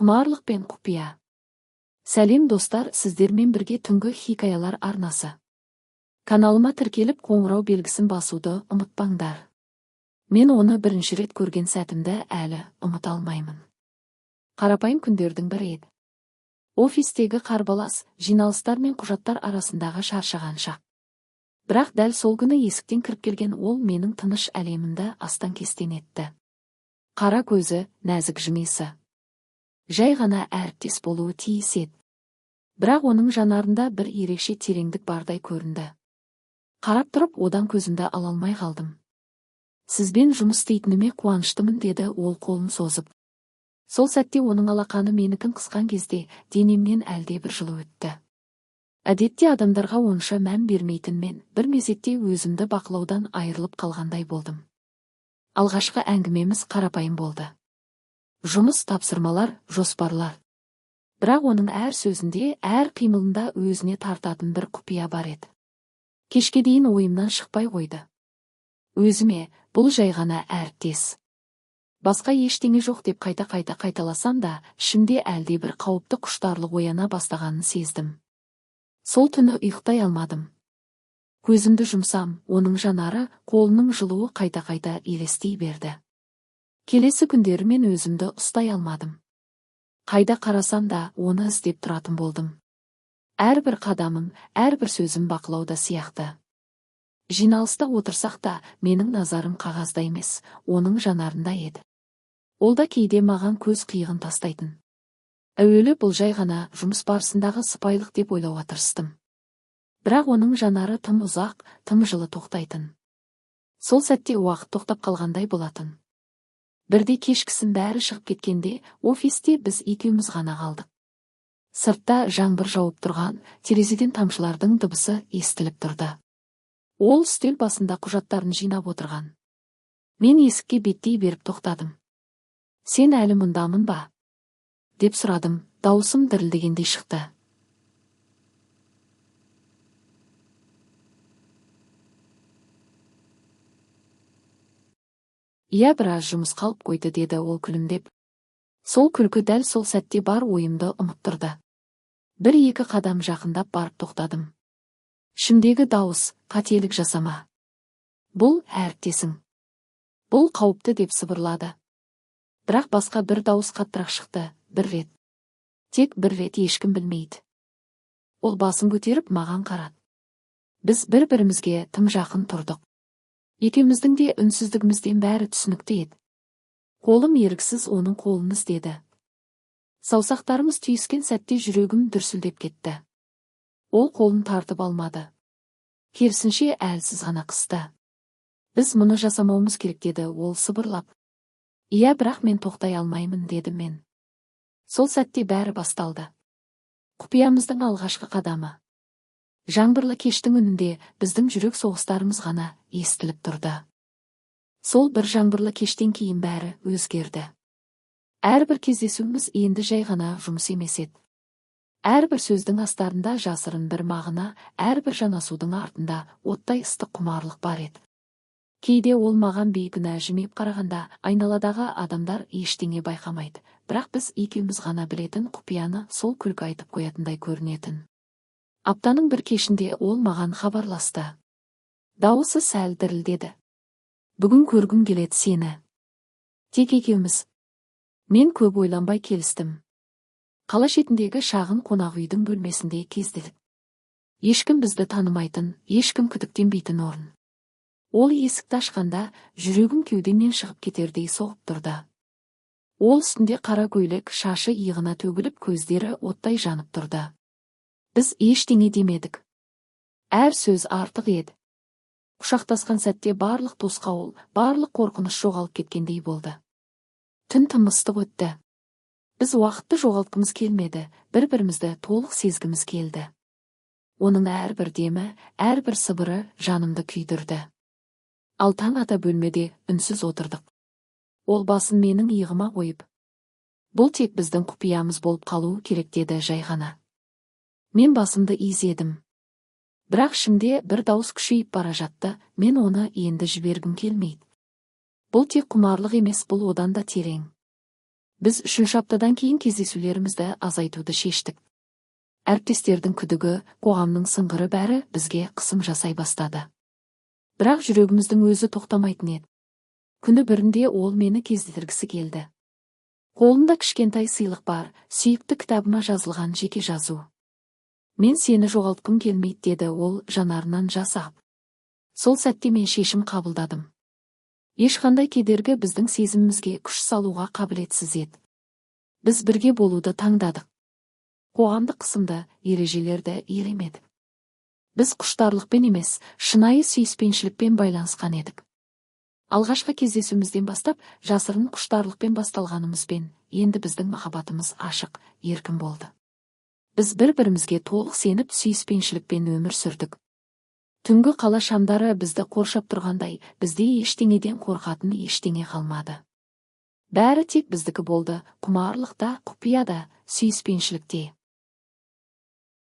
Құмарлық пен құпия. Сәлем, достар! Сіздермен бірге Түнгі хикаялар арнасы. Каналыма тіркеліп, қоңырау белгісін басуды ұмытпаңдар. Мен оны бірінші рет көрген сәтімді әлі ұмыта алмаймын. Қарапайым күндердің бірі еді. Офистегі қарбалас жиналыстар мен құжаттар арасындағы шаршаған шақ. Бірақ дәл сол күні есіктен кіріп келген ол менің тыныш әлемімді астан-кестен етті. Қара көзі, нәзік жымиысы. Жай ғана әріптес болуы тиіс еді. Бірақ оның жанарында бір ерекше тереңдік бардай көрінді. Қарап тұрып, одан көзімді ала алмай қалдым. «Сізбен жұмыс істейтініме қуаныштымын», – деді ол қолын созып. Сол сәтте оның алақаны менікін қысқан кезде денемнен әлде бір жылу өтті. Әдетте адамдарға онша мән бермейтін мен бір мезетте өзімді бақылаудан айырылып қалғандай болдым. Алғашқы әңгімеміз қарапайым болды. Жұмыс, тапсырмалар, жоспарлар. Бірақ оның әр сөзінде, әр қимылында өзіне тартатын бір құпия бар еді. Кешке дейін ойымнан шықпай қойды. Өзіме «бұл жай ғана әріптес, басқа ештеңе жоқ» деп қайта-қайта қайталасам да, ішімде әлде бір қауіпті құштарлық ояна бастағанын сездім. Сол түні ұйықтай алмадым. Көзімді жұмсам, оның жанары, қолының жылуы қайта-қайта елестей берді. Келесі күндері мен өзімді ұстай алмадым. Қайда қарасам да, оны іздеп тұратын болдым. Әрбір қадамым, әрбір сөзім бақылауда сияқты. Жиналыста отырсақ та, менің назарым қағазда емес, оның жанарында еді. Ол да кейде маған көз қиығын тастайтын. Әуелі бұл жай ғана жұмыс барысындағы сыпайылық деп ойлауға тырыстым. Бірақ оның жанары тым ұзақ, тым жылы тоқтайтын. Сол сәтте уақыт тоқтап қалғандай болатын. Бірде кешкісін бәрі шығып кеткенде, офисте біз екеуміз ғана қалдық. Сыртта жаңбыр жауып тұрған, терезеден тамшылардың дыбысы естіліп тұрды. Ол үстел басында құжаттарын жинап отырған. Мен есікке беттей беріп тоқтадым. «Сен әлі мұндамын ба?» – деп сұрадым, дауысым дірілдегендей шықты. «Иә, біраз жұмыс қалып қойды», – деді ол күлімдеп. Сол күлкі дәл сол сәтте бар ойымды ұмыттырды. Бір-екі қадам жақындап барып тоқтадым. Ішімдегі дауыс: «Қателік жасама. Бұл әріптесің. Бұл қауіпті», – деп сыбырлады. Бірақ басқа бір дауыс қаттырақ шықты: «Бір рет. Тек бір рет, ешкім білмейді». Ол басын көтеріп маған қарады. Біз бір-бірімізге тым жақын тұрдық. Екеуміздің де үнсіздігімізден бәрі түсінікті еді. Қолым еріксіз оның қолын іздеді. Саусақтарымыз түйіскен сәтте жүрегім дүрсілдеп кетті. Ол қолын тартып алмады. Керісінше, әлсіз ғана қысты. «Біз мұны жасамауымыз керек», – деді ол сыбырлап. «Иә, бірақ мен тоқтай алмаймын», – дедім мен. Сол сәтте бәрі басталды. Құпиямыздың алғашқы қадамы. Жаңбырлы кештің үнінде біздің жүрек соғыстарымыз ғана естіліп тұрды. Сол бір жаңбырлы кештен кейін бәрі өзгерді. Әрбір кездесуіміз енді жай ғана жұмыс емес еді. Әрбір сөздің астарында жасырын бір мағына, әрбір жанасудың артында оттай ыстық құмарлық бар еді. Кейде ол маған бейкүнә жымиып қарағанда, айналадағы адамдар ештеңе байқамайды, бірақ біз екеуміз ғана білетін құпияны сол күлкі айтып қоятындай көрінетін. Аптаның бір кешінде ол маған хабарласты. Дауысы сәл дірілдеді. «Бүгін көргім келеді сені. Тек екеуміз». Мен көп ойланбай келістім. Қала шетіндегі шағын қонақ үйдің бөлмесінде кездестік. Ешкім бізді танымайтын, ешкім күдіктенбейтін орын. Ол есікті ашқанда, жүрегім кеудемнен шығып кетердей соғып тұрды. Ол үстінде қара көйлек, шашы иығына төгіліп, көздері оттай жанып тұрды. Біз ештеңе демедік. Әр сөз артық еді. Құшақтасқан сәтте барлық тосқауыл, барлық қорқыныш жоғалып кеткендей болды. Түн тым ыстық өтті. Біз уақытты жоғалтқымыз келмеді, бір-бірімізді толық сезгіміз келді. Оның әрбір демі, әрбір сыбыры жанымды күйдірді. Ал таң ата бөлмеде үнсіз отырдық. Ол басын менің иығыма қойып: «Бұл тек біздің құпиямыз болып қалуы керек», – деді жай ғана. Мен басымды изедім. Бірақ ішімде бір дауыс күшейіп бара жатты, мен оны енді жібергім келмейді. Бұл тек құмарлық емес, бұл одан да терең. Біз үшінші аптадан кейін кездесулерімізді азайтуды шештік. Әріптестердің күдігі, қоғамның сыңғыры, бәрі бізге қысым жасай бастады. Бірақ жүрегіміздің өзі тоқтамайтын еді. Күні бірінде ол мені кездестіргісі келді. Қолында кішкентай сыйлық бар, сүйікті кітабыма жазылған жеке жазу. «Мен сені жоғалтқым келмейді», – деді ол, жанарынан жас ағып. Сол сәтте мен шешім қабылдадым. Ешқандай кедергі біздің сезімімізге күш салуға қабілетсіз еді. Біз бірге болуды таңдадық. Қоғамдық қысымды, ережелерді елемедік. Біз құштарлықпен емес, шынайы сүйіспеншілікпен байланысқан едік. Алғашқы кездесуімізден бастап жасырын құштарлықпен басталғанымызбен, енді біздің махаббатымыз ашық, еркін болды. Біз бір-бірімізге толық сеніп, сүйіспеншілікпен өмір сүрдік. Түнгі қала шамдары бізді қоршап тұрғандай, бізде ештеңеден қорқатын ештеңе қалмады. Бәрі тек біздікі болды: құмарлық та, құпия да, сүйіспеншілік те.